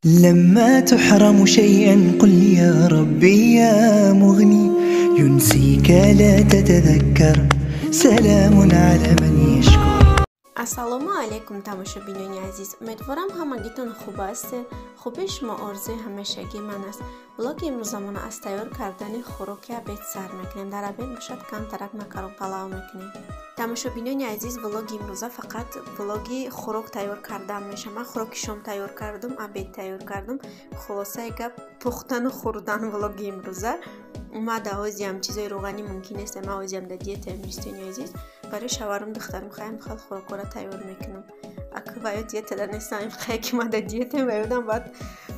لما تحرم شيئا قل يا ربي يا مغني ينسيك لا تتذكر سلام على من يشكر. Ассалому алайкум, тамошобинони азиз. Умедворам, ҳамагитон хуб ҳастед. Хубии шумо орзуи ҳамешагии ман аст. Влоги имрӯзамона аз тайёр кардани хӯроки обед сар мекунем. Дар обед бошад, камтарак макарон палав мекунем. Тамошобинони азиз, влоги имрӯза фақат влоги хӯрок тайёр кардан мешавад. Ман хӯроки шом тайёр кардум, обед тайёр кардум. Хулосаи гап, пухтану хӯрдан влоги имрӯза. Ма да ҳозиам чизои рӯғанӣ мумкин нест, ма ҳозиам да диетаем, дӯстони азиз. Барои шаварум, духтарам хаям хел хӯрокҳоро тайёр мекунам. Ака ваё диетада нестам, хая ки ма да диетаем, ваёдам баъд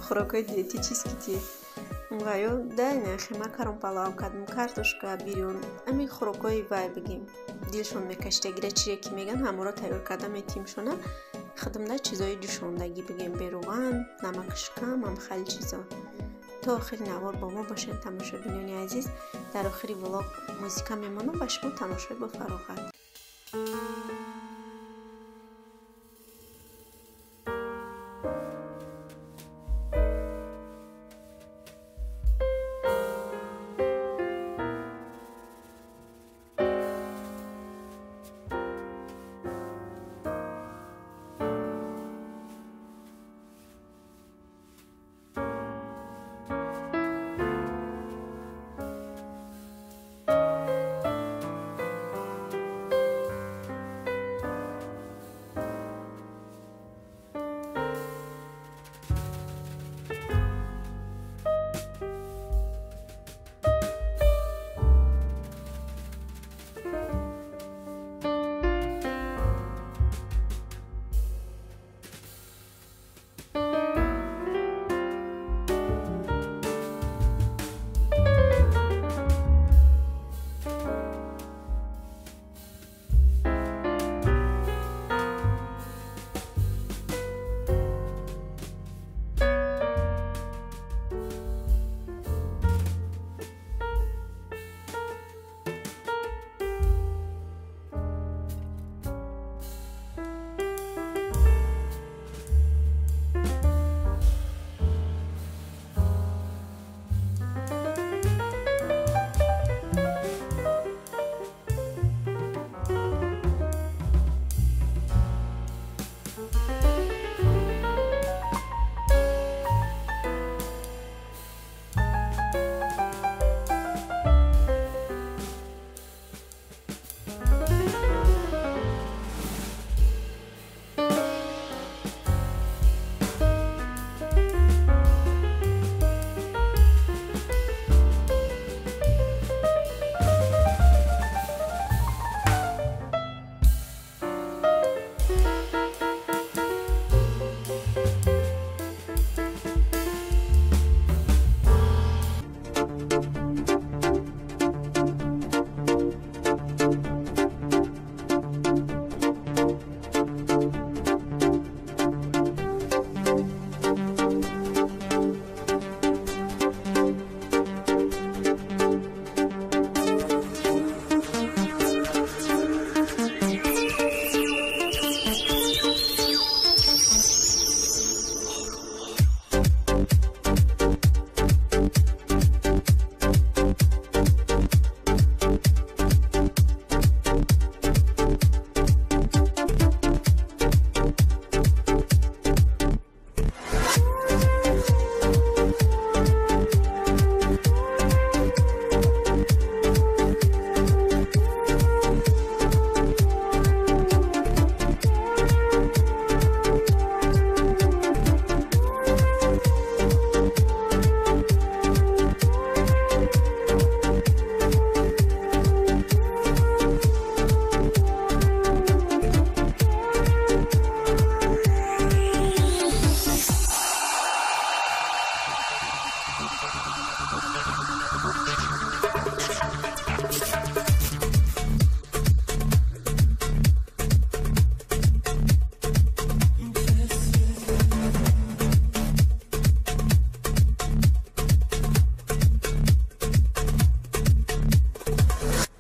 хӯрокҳои диетический ти. Ваё да нахе макарон палав кардам, картошка, бирён, ҳамин хӯрокҳои вай бигем. Дилшон мекашидагира чизе ки меган, ҳаморо тайёр карда метимшона. Худамда чизои ҷӯшондагӣ бигем, берӯған, намакшикам, ҳам хеле чизо. То охири навор бо мо бошед, тамошобинони азиз. Дар охири влог музика мемонам, ба шумо тамошои бо фароғат.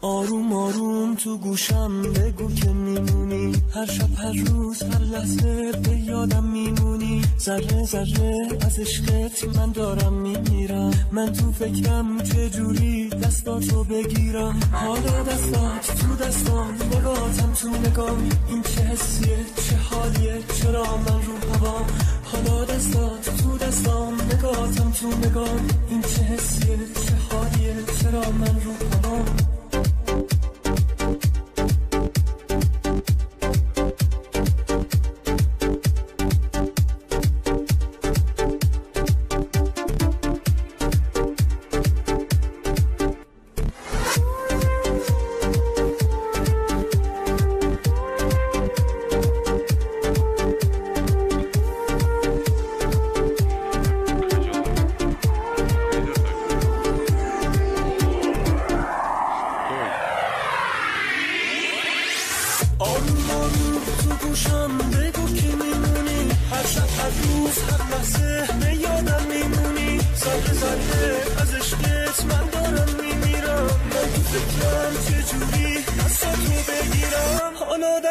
آروم آروم تو گوشم بگو که میمونی، هر شب هر روز هر لحظه به یادم میمونی. ذره ذره از عشقت من دارم میمیرم، من تو فکرم چجوری دستاتو بگیرم. حالا دستات تو دستام، نگاتم تو نگام، این چه حسیه چه حالیه چرا من رو هوام. حالا دستات تو دستام، نگاتم تو نگام، این چه حسیه چه حالیه چرا من رو هوام.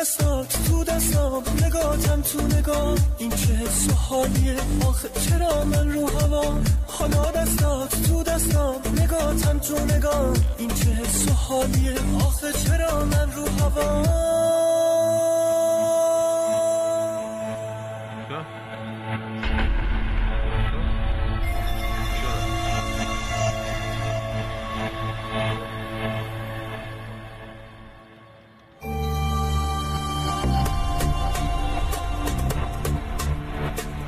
دستات تو دستام، نگاتم تو نگام، این چه حس و حالیه آخه چرا من رو هوام. حالا دستات تو دستام، نگاتم تو نگام، این چه حس و حالیه آخه چرا من رو هوام.